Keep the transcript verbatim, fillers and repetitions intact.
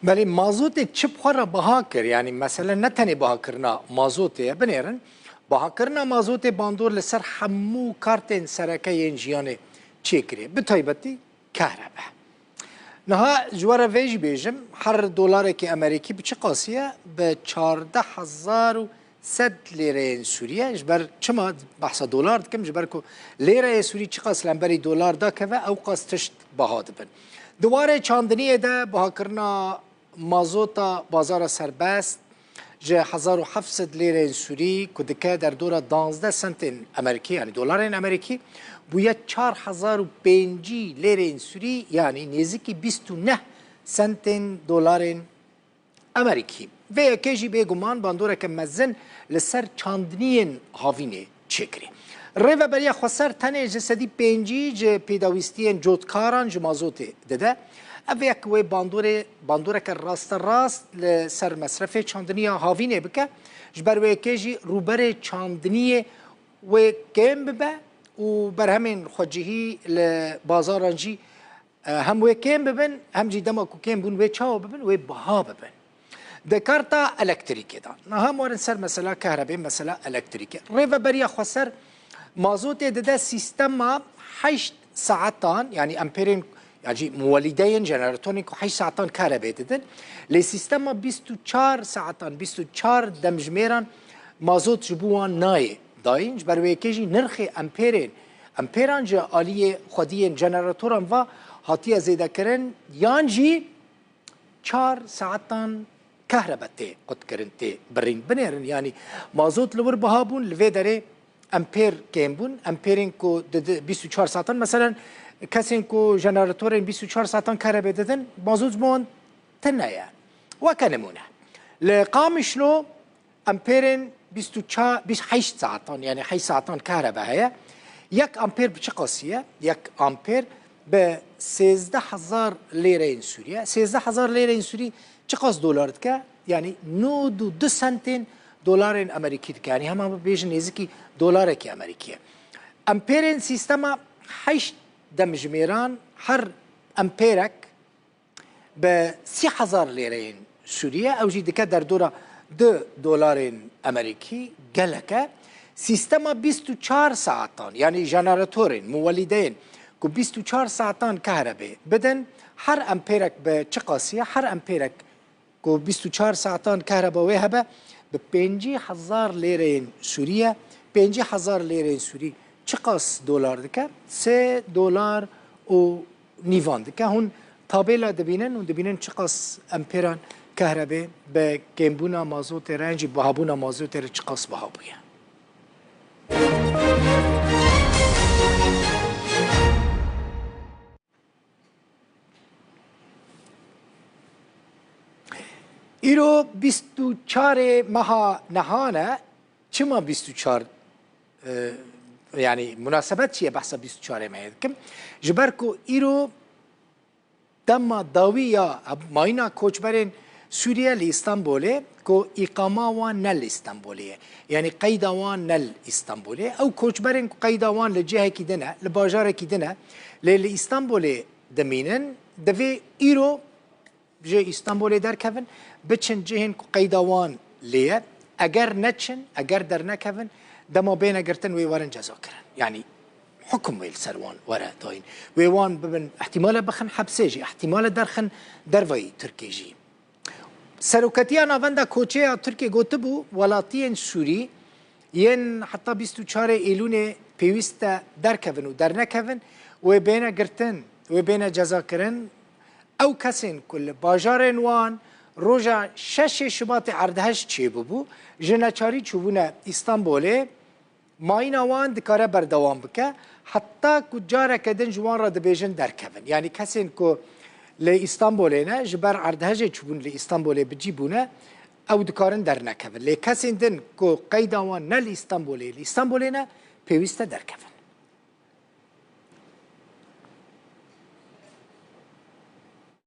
Belê mazotê çi bi xwe re biha kir? Yanî mesele ne tenê bihakirina mazotê ye. Binêrin, bihakirina mazotê bandor li ser hemû kartên sereke yên jiyanê çêkiriye. Bi taybetî kehrebe. Niha ji we re vê jî bêjim, her dolarekî Amerîkî bi çi qasî ye? Bi çardeh hezar û sed lêreyên Sûrî ye. Ji ber çima behsa dolar dikim? Ji ber ku lêreyê Sûrî çiqas li hemberî dolar dakeve, ew qas tişt biha dibin. Di warê çandiniyê de bihakirina mazota bazara serbest ji hezar û heft sed lêreyên Sûrî ku dike derdora danzdeh sentên Amerîkî, yanî dolarên Amerîkî, bûye çar hezar û pêncî lêreyên Sûrî, yanî nêzîkî bîst û neh sentên dolarên Amerîkî. Vê yekê jî bêguman bandoreke mezin li ser çandiniyên havînê çêkirî. Rêveberiya Xweser tenê ji sedî pêncî ji pêdawîstiyên cotkaran ji mazotê dide. Ev yek wê bandorê, bandoreke rasterast li ser mesrefê çandiniya havînê bike. Ji ber wê yekê jî rûberê çandiniyê wê kêm bibe û berhemên xwecihî li bazaran jî e, hem wê kêm bibin, hem jî dema ku kêm bûn wê çawa bibin, wê biha bibin. Di karta elektrîkê de. Niha em werin ser mesela kahrebê, mesela elektrîkê. Rêveberiya Xweser mazotê dide sîstema heşt saetan, yanî empêrên, ya jî muwelîdeyên, jeneratorên ku heşt saetan kahrebê didin. Lê sîstema bîst û çar saetan, bîst û çar demjimêran mazot ji bo wan nayê dayîn. Ji ber wê yekê jî nirxê empêrên, empêran ji aliyê xwediyên jeneratoran ve hatiye zêdekirin, yan jî çar saetan kehrebe tê qutkirin, tê birîn. Binêrin, yanî mazot li wir biha bûn, li vê derê empêr kêm bûn. Empêrên ku di, di bîst û çar saetan, meselen kesên ku jeneratorên bîst û çar saetan kehrebe didin, mazot ji bo wan tune ye. Weke nimûne, li Qamişlo empêrên bîst û çar, bîst, heşt saetan, yanî heşt saetan kehrebe heye. Yek empêr bi çi qasî ye? Yek empêr bi sêzdeh hezar lêreyên Sûrî ye. Sêzdeh hezar lêreyên Sûrî çi qas dolar dike? Yanî nod û du sentên dolarên Amerîkî dike. Yanî hema bibêjin nêzîkî dolarekî Amerîkî ye. Empêrên sîstema heşt demjimêran, her empêrek bi sî hezar lêreyên Sûrî ye, ew jî dike derdora du dolarên Amerîkî, gelek e. Sîstema bîst û çar saetan, yanî jeneratorên, muwelîdeyên ku bîst û çar saetan kahrebê bidin, her empêrek bi çi qasî ye? Her empêrek ku bîst û çar saetan kehreba wê hebe, bi pêncî hezar lêreyên Sûrî ye. Pêncî hezar lêreyên Sûrî çiqas dolar dike? Sê dolar û nîvan dike. Hûn tabêla dibînin û dibînin çiqas empêran kehrebê bi kêmbûna mazotê re, yan jî bihabûna mazotê re çiqas biha bûye. Îro bîst û çarê meha Nihan e. Çima bîst û çar, e, yanî munasebet çi ye behsa bîst û çarê mehê dikim? Ji ber ku îro dema dawî ya mayîna koçberên Sûriye li Îstanbulê, ku îqama wan ne li Îstanbulê ye. Yanî qeyda wan ne li Îstanbulê ye. Ew koçberên ku qeyda wan li cihekî din e, li bajarekî din e, lê li Îstanbulê dimînin, divê îro ji Îstanbulê derkevin, biçin cihên ku qeyda wan lê ye. Eger neçin, eger dernekevin, dema bêne girtin wê werin cezakirin. Yanî hukum wê li ser wan were dayîn. Wê wan bibin, ihtimale bixin hepsê jî, ihtimale derxin dervayî Tirkiyê jî. Seroketiya Navenda Koçê ya Tirkiyê gotibû, welatiyên Sûrî yên heta bîst û çarê Êlûnê pêwîst e derkevin û dernekevin, wê bêne girtin, wê bêne cezakirin. Ew kesên ku li bajarên wan roja şeşê Şubatê erdhej çêbûbû, ji neçarî çûbûne Îstanbulê, mayîna wan dikare berdewam bike, heta ku careke din ji wan re dibêjin derkevin. Yanî kesên ku li Îstanbulê ne, ji ber erdhejê çûbûn li Îstanbulê bi cî bûne, ew dikarin dernekevin. Lê kesên din ku qeyda wan ne li Îstanbulê, li Îstanbulê ne, pêwîst e derkevin.